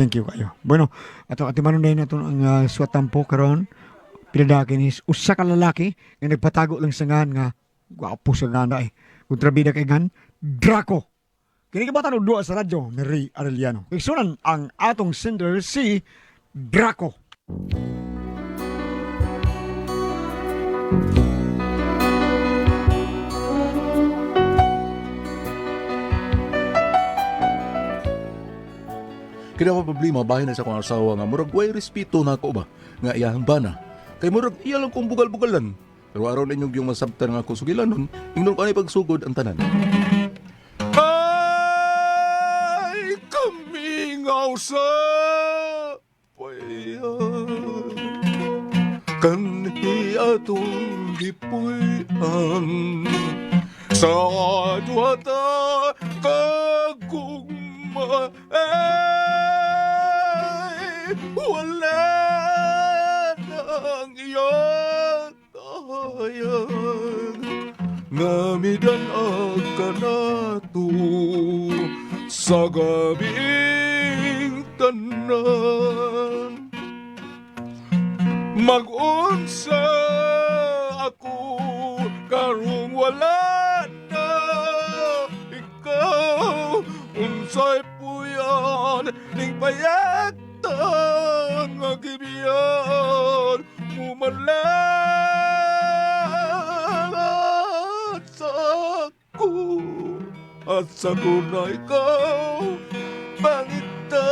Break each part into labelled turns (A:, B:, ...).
A: Thank you kayo. Bueno, ato atimanon din nato ang suwatampo karon. Pinadakin is usa ka lalaki nga nagpatago lang sa ngan nga gwapo sa nana eh. Kontrabida kay ngan Draco. Kini kabatan og duha sa radyo ni Ray Arellano. Igsunan ang atong sender si Draco.
B: Kaya ako problema bahin na sa akong asawa nga murag way respeto na ako ba nga iyahang bana. Kay murag iya lang kong bugal-bugalan. Pero aron ninyong yung masabtan nga ako sugilan nun, ingnon ko ani pagsugod ang tanan. Ay, kamingaw sa payan. Kanhi atong gipuy-an sa duha ta kagugma ay wala nang iyang tayang ngamidan ang kanato sa gabing tanan. Mag-unsa ako karong wala na ikaw, unsay puyan ning payagta nga gibiyan mo man sa ako at sa ko na ikaw pangita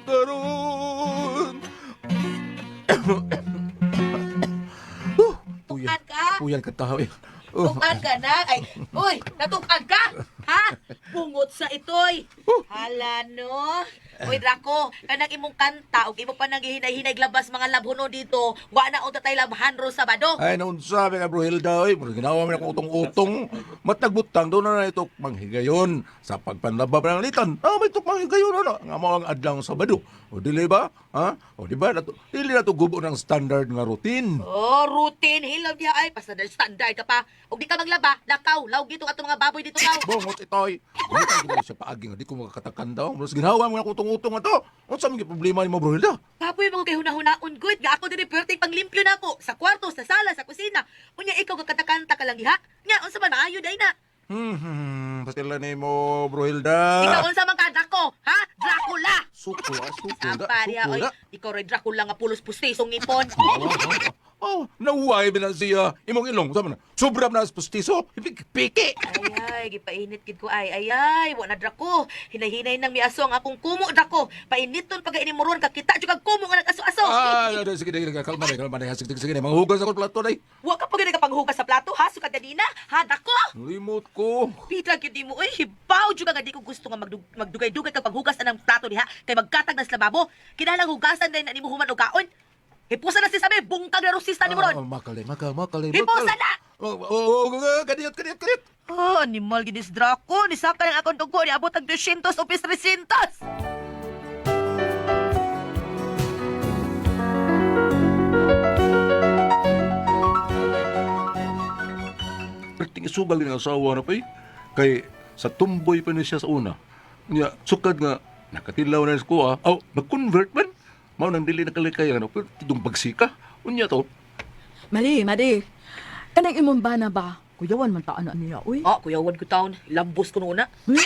B: karon. Puyan.
C: Tukan ka?
B: Puyan ka tao eh. Oh.
C: Tukan ka na? Ay, uy, natukan ka? Ha? Bungot sa itoy. Hala no. Uy, Draco, kanang imong kanta ug imo pa nang gihinay-hinay labas mga labhono dito. Wa na unta tay labhan ro Sabado.
B: Ay, naun sabi ka, bro Hilda, oy, murag ginawa mo na akong utong-utong. Matagbutang doon na na ito manghigayon sa pagpanlaba pa ng litan. Ah, may tuk manghigayon, ano? Nga mo ang adlang Sabado. O, dili ba? Ha? O, di ba? Nato, dili na to gubo ng standard nga routine.
C: Oh, routine hilaw diha ay basta dahil standard ka pa. Ug di ka maglaba, lakaw, law gito atong mga baboy dito kaw.
B: Bongot itoy. Hindi tayo ginawa siya paagi nga, di ko makakatakan daw. Mas ginawa mo na akong utong-utong ato. Unsa man gyud problema ni mo, bro Hilda?
C: Kapoy mo kay hunahunaan good nga ako diri perting panglimpyo na ako sa kwarto, sa sala, sa kusina. Unya ikaw gakatakanta ka lang diha. Nya unsa man maayo day na?
B: Pastila ni mo, bro Hilda.
C: Ikaw unsa man ka Draco, ha? Dracula.
B: Sukula, sukula,
C: Sampa diha oy.
B: sukula.
C: Ikaw ray Dracula nga pulos pustisong ngipon.
B: Oh, nauway ba na siya? Imong ilong, sama na. Sobra na sa pustiso. Piki.
C: Ay ay, gipainit gid ko ay. Ay ay, wa na Draco. Hinay-hinay nang miaso ang akong kumo Draco. Painiton pag ini mo ron kakita jud kag kumo nga nag-aso-aso.
B: Ah, sige, sige, sige, kalma na, kalma na. Sige, sige, sige, manghugas ako plato na.
C: Wa ka pa gid panghugas sa plato ha, sukad ganina. Ha Draco?
B: Limot ko.
C: Pita gyud nimo oy, hibaw jud ka nga di ko gusto nga magdugay-dugay kag paghugas anang plato diha kay magkatag na sa lababo. Kinahanglan hugasan din na nimo human og kaon. Hipusa na si sabi, bungkag na rusista nimo ron.
B: Ah, makali, makal, makali,
C: Hipusa na!
B: Oh, oh, oh, kadiyot, kadiyot, kadiyot.
C: Oh, animal gid is Draco. Ni saka ng akong dugo ni abot ang 200 o 300.
B: Perting isugal din ang asawa na pa eh. Kay sa tumboy pa ni siya sa una. Nya, sukad nga, nakatilaw na sa kuha. Oh, nag-convert man. Mao nang dili nakalikay ano, pero tidong bagsika. Unya to.
D: Mari, Mari. Kanang imong bana ba? Kuyawan man taan na niya, uy.
C: Oh, kuyawan ko taon. Lambos ko noona.
D: Uy,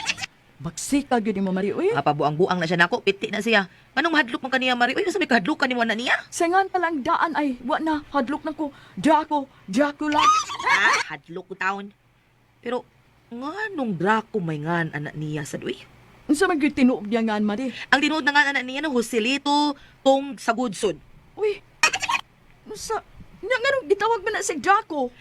D: bagsika gyud nimo Mari, uy.
C: Mapabuang-buang na siya nako, piti na siya. Anong mahadlok man kaniya Mari? Uy, unsa may kahadlok ni na niya?
D: Sengan pa lang daan ay, wa na, hadlok na ko. Draco, Dracula.
C: Ah, hadlok ko taon. Pero nganong Draco may ngan anak niya sad uy?
D: Unsa man gyud tinuod niya ngan, Mari?
C: Ang tinuod na nga anak niya no Joselito tong sa Goodson.
D: Uy, unsa? Nya nganong gitawag man na si Draco?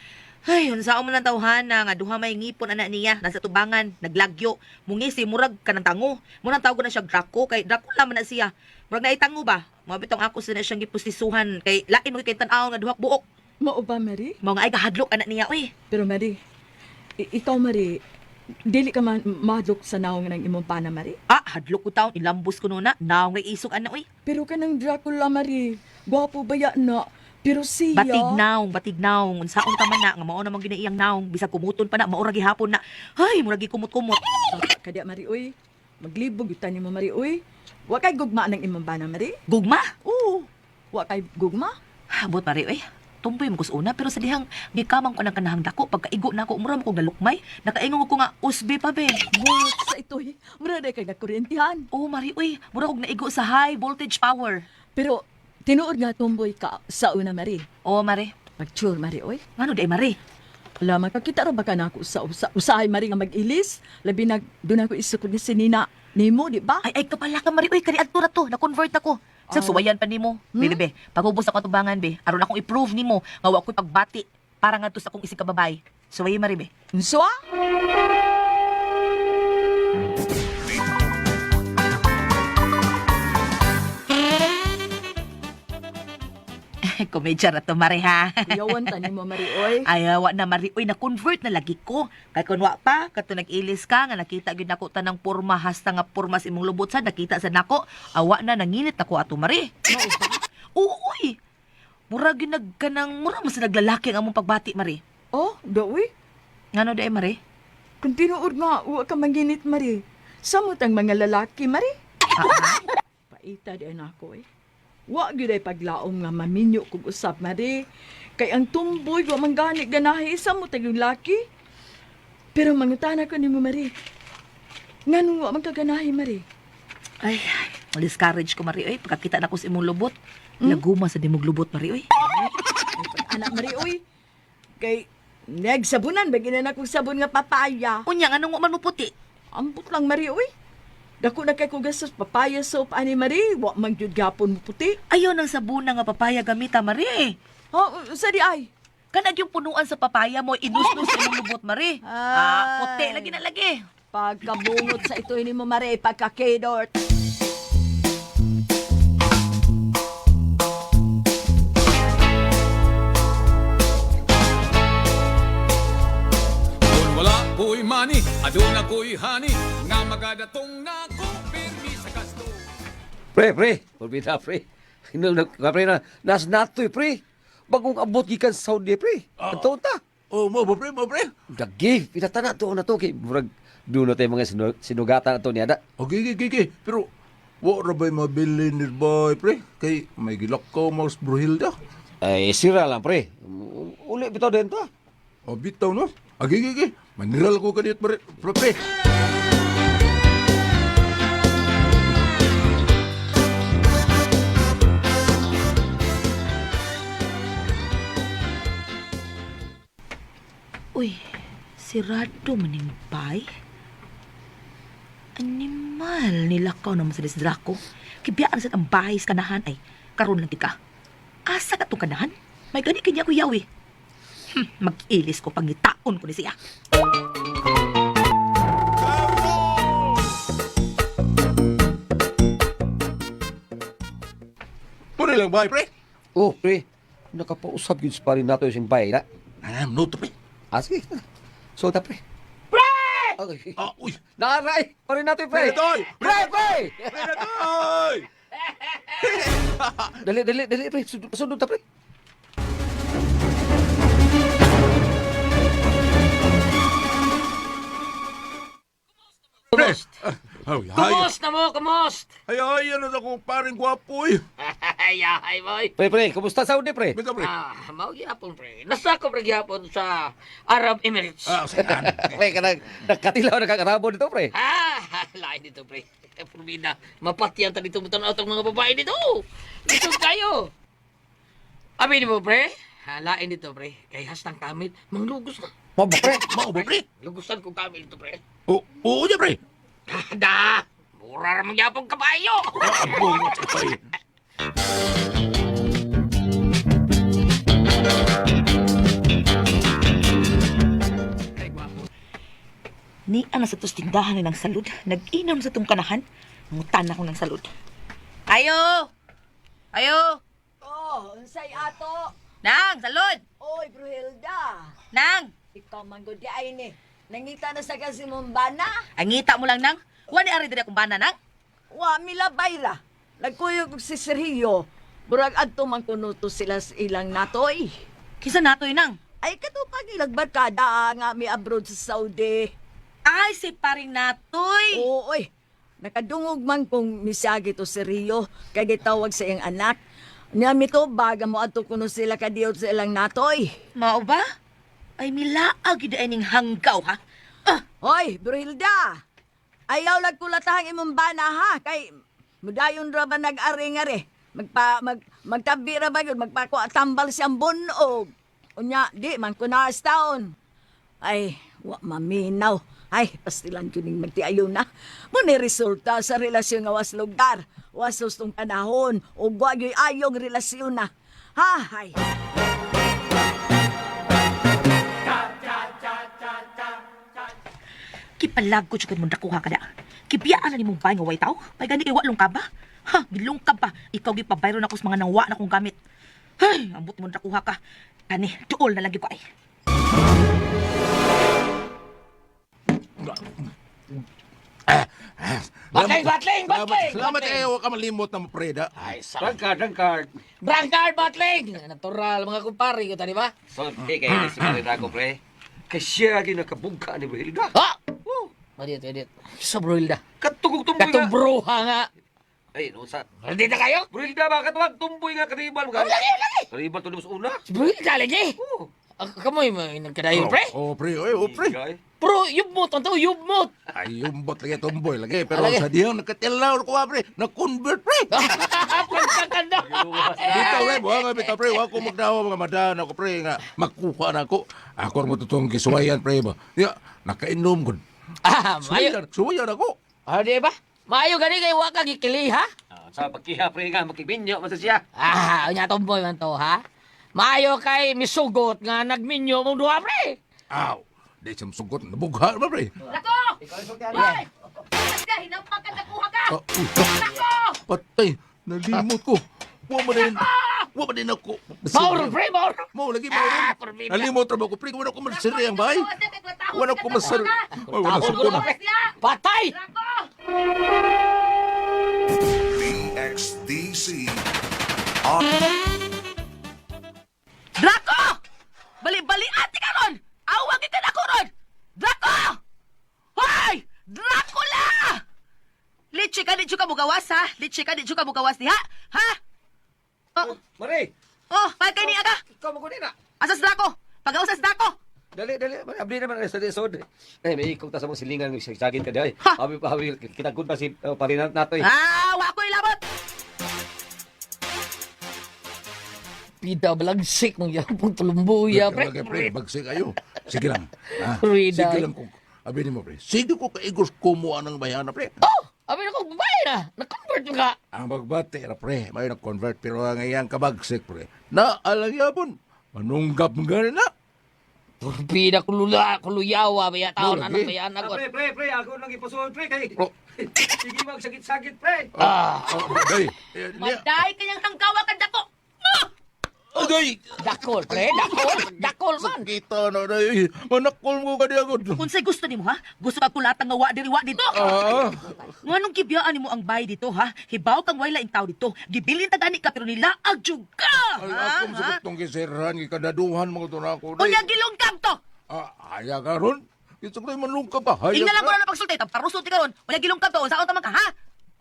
C: Ay, unsa man ang tawhana nga duha may ngipon anak niya nasa tubangan, naglagyo, mungisi murag kanang tango. Munang tawag ko na siya Draco kay Dracula man na siya. Murag naitango ba? Mao bitong ako sa na siyang gipustisuhan kay lain mo kay tan-aw nga duha ka buok.
D: Mao ba, Mari?
C: Mao nga ay kahadlok anak niya uy.
D: Pero Mari, ikaw Mari, dili ka man mahadlok sa naong ng imong bana, Mari.
C: Ah, hadlok ko taon, ilambos ko nuna, naong nga isog anak uy.
D: Pero kanang Dracula, Mari, gwapo ba ya na? Pero siya...
C: Batig naong, batig naong, unsaon ta man na nga mao namang ginaiyang naong, bisag kumuton pa na mao ra gihapon na. Ay, murag gikumot-kumot.
D: Kada Mari, uy. Maglibog yutan nimo Mari, uy. Wa kay gugma ng imong bana, Mari?
C: Gugma?
D: Oo. Wa kay gugma?
C: Habot Mari oy. Tumboy mo ko sa una pero sa dihang gikamang ko ng kanahang dako pagkaigo na ako mura mo kog nalukmay. Nakaingon ko nga usbi pa be.
D: Buot sa itoy. Mura day kay nagkuryentihan.
C: Oh Mari oy, mura kog naigo sa high voltage power.
D: Pero tinuod nga tumboy ka sa una, Mari.
C: Oh Mari,
D: Pagtsure, Mari, oy.
C: ngano di ay Mari?
D: Wala, makakita ra ba ka na ako sa usahay, Mari, nga mag-ilis? Labi na, doon ako isukod ni si Nina. Nimo, di ba?
C: Ay ay kapala ka Mari oy, kani adto ra to, na-convert ako. Sa suwayan pa nimo. Hmm? Be, be, pagubos ako atubangan be. Aron akong i-prove nimo nga wa ko'y pagbati para ngadto sa akong isig ka babay. Suwaye Mari be.
D: Unsa?
C: Komedya ra to Mari ha.
D: Kuyawan ta nimo, Mari, oy.
C: Ay, wa na Mari, uy, na-convert na lagi ko. Kay kun wa pa, kato nag-ilis ka, nga nakita gyud nako tanang porma, hasta nga porma sa imong lubot sa, nakita sa nako, awa na, nanginit nako ato Mari. Oo, uy. Mura gyud nag kanang, mura mas naglalaki ang among pagbati, Mari.
D: Oh, doy.
C: Ngano di ay, Mari?
D: Kung tinuod nga, wa ka manginit, Mari. Samot ang mga lalaki, Mari. Paita di na ako, eh. Wa gyud ay paglaom nga maminyo kog usab, Mari. Kay ang tumboy, wa man gani ganahi, samot ang yung laki. Pero mangutana ko nimo, Mari. Nganong wa man ka ganahi, Mari?
C: Ay, discourage ko, Mari, uy. Pagkakita nako sa imong lubot, laguma sa dimog lubot, Mari, uy.
D: Ay, pag-anak, Mari, uy. Kay, nagsabunan, ba gina na kong sabon nga papaya.
C: Unya, nganong wa man mo puti?
D: Ambot lang, Mari, uy. Dako na kay kong gastos papaya soap ani Mari, wa man gyud gapon mo puti.
C: Ayaw ng sabuna nga papaya gamita, Mari.
D: Ha, sa di ay.
C: Kanag yung punuan sa papaya mo, inusnos sa imong lubot, Mari. Ah, puti
D: Ay.
C: lagi na lagi.
D: Pagkabungot sa ito ini mo Mari, pagkakidort.
E: Kung wala ko'y mani, aduna ko'y hani, nga magadatong na ko, pirmi sa kasto.
F: Pre, pre, pulbita, pre. Pre na, nas natoy, pre. Bagong abot gikan sa Saudi, pre. Ang taon ta.
B: Oh, mo ba pre, mo pre?
F: Dagi, pinatana to na to kay murag duno tayo mga sinugatan na to niya da.
B: Okay, okay, okay. Pero wa ra ba'y mabili ni boy pre? Kay may gilakaw mo sa Bruhilda.
F: Ay, sira lang, pre. Uli bitaw din ta.
B: O bitaw no? Agi, okay, okay. Maniral ko kanit pre, pre. Pre.
C: Uy, sirado maning bay. Animal, nilakaw naman sa Draco. Kibiyaan sa ang bahay sa kanahan ay karon lang ka. Asa ka tong kanahan? May gani kanya ko yawi. Mag-ilis ko pangitaon ko ni siya.
B: Puri lang boy pre.
F: Oh, pre. Nakapausap yun sa pare nato yung bay na.
B: Ah, no to pre.
F: Ah, sige. So, ta, pre. Pre! Okay.
B: Ah, uy.
F: Naaray! Pare nato, pre!
B: Pre, toy!
F: Pre, pre!
B: Pre na toy!
F: Dali, dali, dali, pre. Sundot, sundot ta, pre.
B: Pre. Ah, ay, ay.
G: Kumusta mo? Kumusta?
B: Ay, ay, ano na akong paring gwapo eh.
G: Ay, ay, boy.
F: Pre, pre, kumusta sa Saudi, pre?
B: Bitaw pre.
G: Ah, mao gyapon pre. Nasa ko pre gyapon sa Arab Emirates.
B: Ah, saan?
F: Pre, kanang nakatilaw na kakarabo dito, pre.
G: Ah, lain dito pre. Purmina, mapatyan ta dito mo tanaw tong mga babae dito. Dito kayo. Amin mo pre. Ha, lain dito pre. Kay hastang kamil, manglugos na.
F: Mao ba, pre?
B: Mao ba pre?
G: Lugusan ko kamil dito pre.
B: Oo, oo niya pre.
G: Da, mura ra man gyapon kabayo.
B: Ah, bungot sa pre.
C: Ni ana sa tos tindahan ni ng salud. Nag-inom sa tong kanahan. Nangutan ako ng salud. Ayo! Ayo!
D: Oh, unsay ato?
C: Nang, salud!
D: Oy, Bruhilda.
C: Nang!
D: Ikaw man gud di ay ni. Nangita na sa kasi mong bana.
C: Ang ngita mo lang, Nang. Wa ni ari diri akong bana, Nang.
D: Wa milabay ra. Nagkuyog og si Sergio. Murag adto man kuno to sila sa ilang natoy.
C: Kinsa natoy, Nang?
D: Ay katupag ilang barkada nga mi abroad sa Saudi.
C: Ay, si paring natoy.
D: Oo, oy. Nakadungog man kung misagi to si Rio kay gitawag sa iyang anak. Niya mito baga mo adto kuno sila kadiyot sa ilang natoy.
C: Mao ba? Ay milaag gyud ay ning hanggaw ha. Ah,
D: Hoy, Bruhilda! Ayaw lag kulatahang imong bana ha kay mudayon ra ba nag-aring-ari. Magpa mag magtabi ra ba gyud magpakuha tambal siyang bunog. Unya di man ko na taon. Ay, wa maminaw. Ay, pastilan ko ning magtiayon na. Mo ni resulta sa relasyon nga was lugar, was sustong panahon, ug wa gyud ayong relasyon na. Ha, hay.
C: Kipalag ko jud mo nakuha ka da. Kibiyaan na nimong bay nga way tao. Pay gani kay wa lungkab ba? Ha, gilungkab pa. Ikaw gipabayro na ko sa mga nangwa na kong gamit. Hay, ambot mo nakuha ka. Kani, duol na lagi ko ay.
G: Batling, batling, batling!
B: Salamat, salamat eh, huwag ka malimot na mo, pre, da.
G: Ay, sa...
F: Drunk card.
G: Drunk batling! Natural, mga kumpare ko, di ba?
F: So, eh, kay si Pare Draco, pre. Kay siya lagi nakabugka ni Bruhilda.
G: Ha? Oh! Madiyot, madiyot. Sa Bruhilda.
F: Katugog tumboy nga.
G: Katong bruha nga.
F: Ay, no, sa...
G: Hindi na kayo?
F: Bruhilda ba? Katuwag tumboy nga, karibal.
G: Oh, lagi, lagi!
F: Karibal to sa una.
G: Si Bruhilda lagi!
F: Oh.
G: Kamoy, may nagkadayon, pre.
B: Oh, pre, oy, oh, pre.
F: Igay.
G: Pero, yubmot, ang tao, yubmot.
B: Ay, yumbot lagi, tumboy lagi. Pero
G: Lagi.
B: sa diyang nakatilaw ko, pre. Na-convert, pre.
G: Pagkakanda.
B: Bitaw, pre. Buha nga, bitaw, pre. Wa ko magdawa, mga madan ako, pre. Nga, makuha na ako. Ako mo totoong gisuwayan, pre. Ba? Ya, nakainom ko.
G: Ah, mayo.
B: Suwayan, suwayan ako.
G: Ah, di ba? Maayo gani kay wa ka gikili, ha?
F: Ah, sa pagkiha, pre, nga, makibinyo, man sa siya.
G: Ah, unya tomboy man to, ha? Maayo kay misugot nga nagminyo mong duha, pre.
B: Aw, di siya masugot. Nabugha ba, pre?
C: Lako! Hoy! Kasi hinampak ka nakuha ka.
B: Ah, uy, patay. Nalimot ko. Wa man din. Wa man din ako.
G: Mauro, pre, mauro.
B: Mo lagi mo rin.
G: Ah, porbida.
B: Nalimot ra ba ko, pre? Wala ko magsiri ang bahay. Wala ko masir. Wala
G: Tahol
B: sa
G: ko
B: ko
G: na,
B: na.
G: pre. Patay!
H: DXDC.
C: Draco! Bali-bali ati karon! Awag ka na ron! Draco! Hoy! Dracula! Litsi ka, di ka mugawas, ha? Litsi ka, di ka mugawas diha? Ha? Oh,
F: Mare!
C: oh, pagkay ni aga!
F: Ikaw mo na.
C: Asas Draco! Pag-ausas Draco!
F: Dali, dali. Mare, abdi naman sa lisod. Eh, may ikong ta sa mong silingan, sagin ka dali.
C: Ha!
F: Abi pa, abi, kitagod pa si pare natoy.
C: Ah, wa ko ilabot!
G: Pida balagsik mong yapong tulumbuya, pre.
B: Lagi, pre. Bagsi kayo. Sige lang. Ha?
G: Rida.
B: Sige lang kung abi nimo, pre. Sige ko kaigos kumuha ng bayana, pre.
G: Oh, abi na ko babae na. Na-convert mo ka.
B: Ang magbati ra, pre. May na-convert pero ang iyang kabagsik, pre. Na alang yapon. Manunggap nga na.
G: Porbida kulula, kuluyawa, baya taon,
B: Mo,
G: anak,
B: lagi.
G: baya anak.
F: Ah, pre, pre, pre, ako nang ipusuon, pre, kay...
B: Oh.
F: Sige, magsakit-sakit, pre.
G: Ah,
B: Oh, day. Eh, niya.
C: Maday kanyang hanggawa kan dako! Ah!
B: Aday!
G: dakol, pre, dakol, dakol man.
B: Sakita na, day. Manakol mo ka diya ko.
C: Unsay gusto nimo ha? Gusto ka kulatang nga wa diri wa dito?
B: Ah.
C: Nganong gibiyaan nimo ang bay dito ha? Hibaw kang way laing tao dito. Gibilin ta gani ka pero nilaag jud ka.
B: Ay,
C: Ha?
B: akong sagot tong kisirhan, gikadaduhan mga to na ako. day.
C: Unya gilungkab to.
B: Ah, haya ka ron. Gusto ko manlungkab ka. Haya
C: Ingna lang ko
B: ka.
C: na na pagsulti, taparusot ti karon. Unya gilungkab to, unsaon ta man ka ha?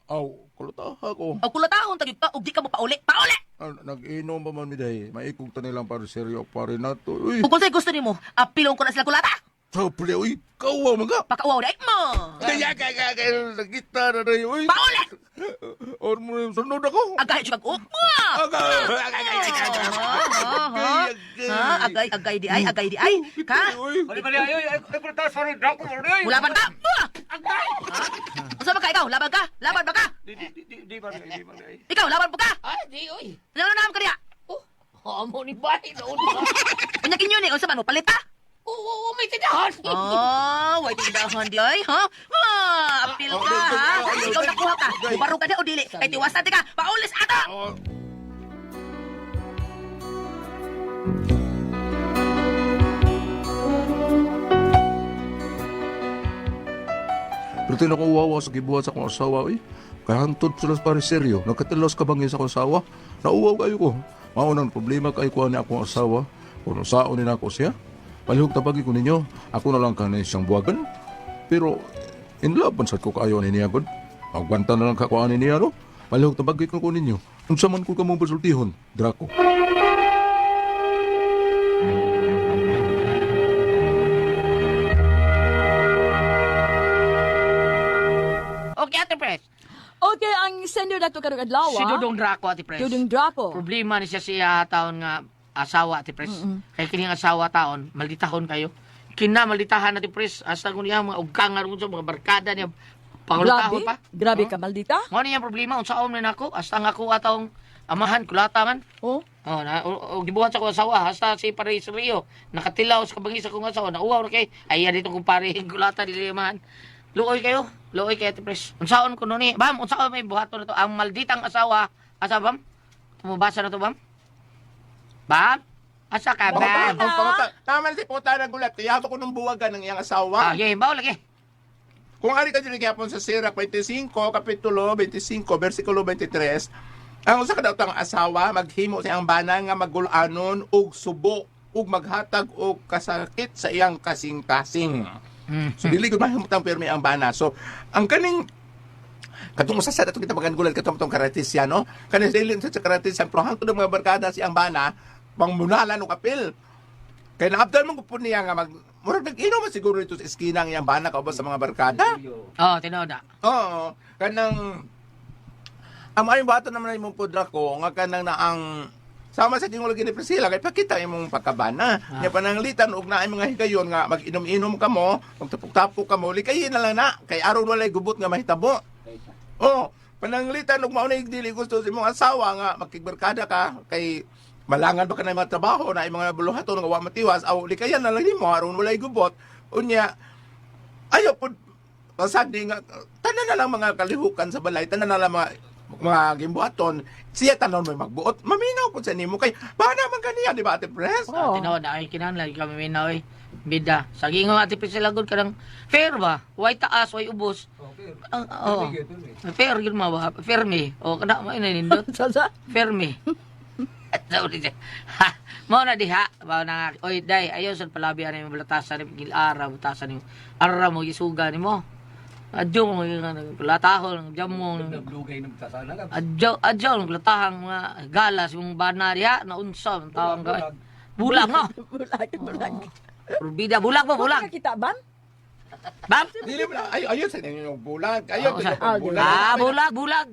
B: Aw, kulutaha ko.
C: Og kulatahon ta gyud ka og di ka mo pauli. Pauli.
B: Ah, nag-inom pa man mi day. Maikog ta nilang para seryo pare nato. Uy,
C: Ug unsay gusto nimo, apilon ko na sila kulata.
B: sabi uy, kawa man ka.
C: Pakauwaw di ay mo.
B: Kaya kaya kaya nakita na day. Uy.
C: Pauli.
B: Or mo yung sunod ako.
C: Agay jud kag mo.
B: Agay.
C: Ha, agay agay di ay, agay di ay. Ka?
B: Uy,
F: Mare, mare, ayoy, ay, ay, ay, sorry, Draco, mare.
C: Mulaban ka. Agay. Unsa ba ka ikaw? Laban ka? Laban ba ka?
F: Di, di, di, di, mare, di, mare.
C: Ikaw laban po ka?
G: Ay, di, oy.
C: Ano na ka diya?
G: Oh, amo ni bay, noon.
C: Unya kinyo ni unsa man mo palit ha?
G: Oo, oo, may tindahan.
C: Oh, way tindahan di ay, ha? Ah, apil ka, ha? Ikaw nakuha ka. Mubaro ka di o dili. Kay tiwasan ti ka. Paulis ato!
B: Oh. Pero tinako uwawa sa gibuhat sa akong asawa, uy. Kaya hantod sila sa pare seryo. Nagkatilos ka bangin sa akong asawa? Nauwaw kayo ko. Maunang problema kay kuha ni akong asawa. Kung saon ni nako siya. Palihog tabagi ko ninyo. Ako na lang kanay siyang buwagan. Pero in love man sad ko kaayo ni niya gud. Agwanta na lang kakuanin niya, no? Palihog tabagay ko ninyo. Unsa man ko kamong pasultihon, Draco.
G: Okay, Ate Pres.
D: Okay, ang sender nato karong adlaw.
G: Si Dudong Draco, Ate Pres.
D: Dudong Draco.
G: Problema ni siya siya taon nga asawa, Ate Pres. Kay kining asawa taon, malditahon kayo. Kina malditahan Ate Pres. Hasta kung niya mga ugkang nga sa mga barkada niya.
D: Grabe.
G: Pangulutahon pa.
D: Grabe ka maldita.
G: Mo niya problema unsaon man nako hasta nga ako atong amahan kulata man.
D: Oh.
G: Oh, na o, gibuhat sa akong asawa hasta si pare sa Rio nakatilaw sa kabangis sa akong asawa nauwaw na kay ay dito kung pare kulata dili amahan. Luoy kayo, luoy kayo Ate Pres. Unsaon ko ni? Bam, unsaon may buhaton na to ang malditang asawa. Asa bam? Tumubasa na to bam? Bam? Asa ka bam?
H: Ang pangata. Tama na si puta na gulat. Tiyabo ko nung buwagan ng iyang asawa.
G: Ah, okay, bawo lagi.
H: Kung ari ka diri gyapon sa Sirach 25, Kapitulo 25, versikulo 23, ang usa ka daw tang asawa maghimo sa iyang bana nga magulanon og subo ug maghatag og kasakit sa iyang kasing-kasing. So dili gud mahimutang pirmi ang bana. So ang kaning katong usa sa datong kita magangulat katong tong karatisya no, kaning dili sa karatisya pero hangtod ang mga barkada si ang bana pangmunalan og apil. Kay naabdan mo po niya nga mag murag nag-inom man siguro ito sa eskina ang iyang bana kauban sa mga barkada.
G: Oh, tinuod na.
H: Oo, kanang ang maayong bato naman imong pudra ko nga kanang naang sama sa tingog ni Priscilla kay pakita imong pagkabana.
G: Ah.
H: Nya pananglitan og naay mga higayon nga mag-inom-inom kamo, magtapok-tapok kamo, likayin na lang na kay aron walay gubot nga mahitabo. Oh, pananglitan og mao na dili gusto sa imong asawa nga makigbarkada ka kay malangan ba ka na mga trabaho na mga buluhaton nga wa matiwas aw likayan na lang nimo aron walay gubot. Unya ayo pud pasagdi nga tanan na lang mga kalihukan sa balay, tanan na lang mga gimbuhaton, siya tanon may magbuot, maminaw pud sa nimo kay bana man kaniya di ba Ate Pres?
G: Oh. Tinuod na ay kinahanglan kami minaw eh. Bida. Sa gingo Ate Pres lagod kanang fair ba? Way taas, way ubos. Ang oo. Fair yun ma ba? Fair me. O kana mo ina nindot.
D: Sa
G: Fair me. Sorry siya. Ha, mao na diha, mao na nga. Oy, day, ayo sa palabi ani mo balatasan ni gilara, batasan ni ara mo gisuga nimo. Adyo mo latahon, jam mo.
F: Naglugay ng batasan na.
G: Adyo, adyo latahang mga galas yung bana diha na unsa ang tawang gawin. Bulag mo.
D: Bulag, bulag.
G: Bida bulag mo, bulag.
D: Bulag kita bam?
G: Bam.
H: Dili mo na ayo ayo sa inyo bulag, ayo
G: Oo,
H: sa bulag.
G: Ah, bulag, bulag.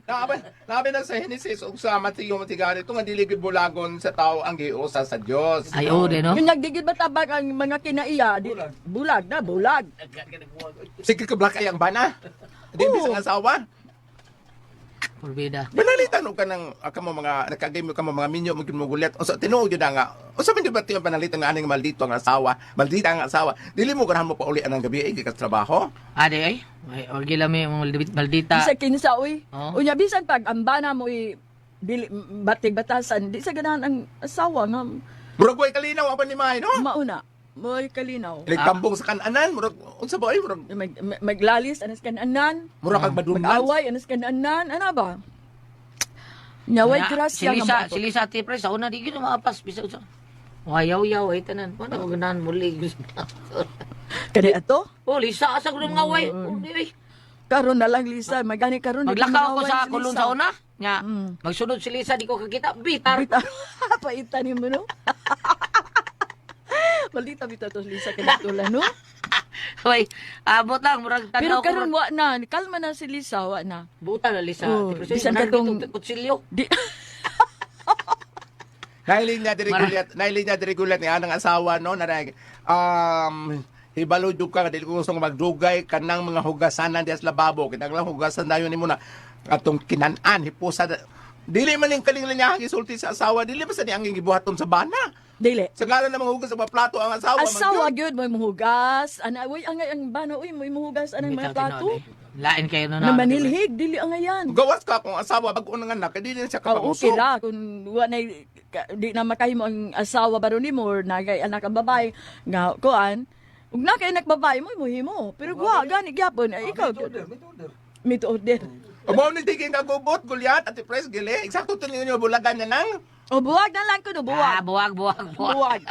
H: Nabi na sa Genesis ug sa Mateo matigari ito nga dili gid bulagon sa tao ang giusa sa Dios.
G: Ay, oh, de, no?
D: Yung nagdigid ba tabag ang mga kinaiya? Di, bulag na, bulag.
H: Sige ka black ay ang bana. Di
D: Oo.
H: bisang asawa.
G: Purbida.
H: Panalitan og kanang kamo mga nakagay mo kamo mga minyo mo mo gulat. Unsa tinuod gyud na nga. Unsa man gyud ba tiyo panalitan nga aning maldito ang asawa, maldita ang asawa. Dili mo ganahan mo pauli anang gabi ay gikas trabaho.
G: Ade ay. Ay, wag gila mi mga maldita.
D: Bisa kinsa uy.
G: Oo.
D: Unya bisan pag ambana mo i dili batig batasan, di sa ganahan ang asawa nga
H: Murag way kalinaw ang panimay no.
D: mauna. Mo'y kalinaw.
H: Nagkambong sa kananan, murag unsa ba ay murag
D: Maglalis anas kananan,
H: murag kag madungan.
D: mag-away anas kananan, ana ba? Nyaway
G: Nga,
D: grasya
G: Si Lisa,
D: nga
G: si Lisa ati pre, sa una di gyud maapas bisag sa. Wayaw-yaw ay tanan. Wala ko ganahan muli.
D: Kani ato?
G: Oh, Lisa asa ko mga way. Oh, di, ay.
D: Karon na lang Lisa, magani karon di
G: Maglakaw ko
D: kumaway
G: sa
D: si
G: kulon
D: Lisa.
G: sa una. Nya, magsunod si Lisa di ko kakita. Bitar.
D: Bitaw. Paita ni mo no. Malita bitaw to Lisa kanatula no.
G: Hoy, abot lang murag
D: Pero
G: tanaw ko.
D: karon wa na, kalma na si Lisa, wa na.
G: Buta na Lisa.
D: Oh,
G: Ate Pres,
D: bisan
G: manargit
D: katong-
G: og kutsilyo.
D: Di
H: Nahiling niya diri gulat, nahiling niya diri gulat ni anang asawa no na hibalo jud ka dili ko gusto nga magdugay kanang mga hugasanan diha sa lababo kinahanglan hugasan dayon nimo na atong kinan-an hipusa dili man ning kaling niya ang gisulti sa asawa dili ba sa ni ang gibuhaton sa bana
D: dili.
H: sa ngalan na manghugas sa mga plato ang asawa man
D: Asawa
H: gyud.
D: gyud mo muhugas. Ana uy ang ang bano uy mo muhugas anang mga
G: Bitaw,
D: plato.
G: tinuod, eh. Lain kayo no
D: Na manilhig dili ang ayan.
H: Gawas ka kung asawa bag-o nga anak kay dili na siya
D: Oh, okay
H: kapausok
D: ra kung wa na di na makahimo ang asawa baron nimo or nagay anak ang babae nga kuan ug na kay anak babae mo muhimo pero wa gani gyapon ay ikaw gyud. May to order.
H: Amo ni tiging kagubot gulyat at pres gili eksakto to ninyo bulagan na nang.
D: O buwag na lang ko no, buwag.
G: Ah, buwag, buwag, buwag.
D: Buwag.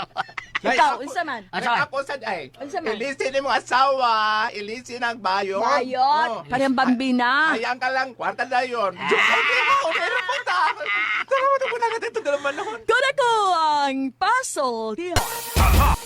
H: Ay,
D: Ikaw,
H: ako-
D: unsa man?
G: Ah, sorry.
H: Ako sad ay.
D: Unsa man?
H: Ilisin imong asawa, ilisin ang bayot.
D: Bayot,
H: Oh.
D: parang bambina.
H: Ayan ka lang, kwarta na yun. Okay mo, meron pa ta. Tara, mo na natin ito naman noon.
D: Kuna ko ang puzzle. Diha.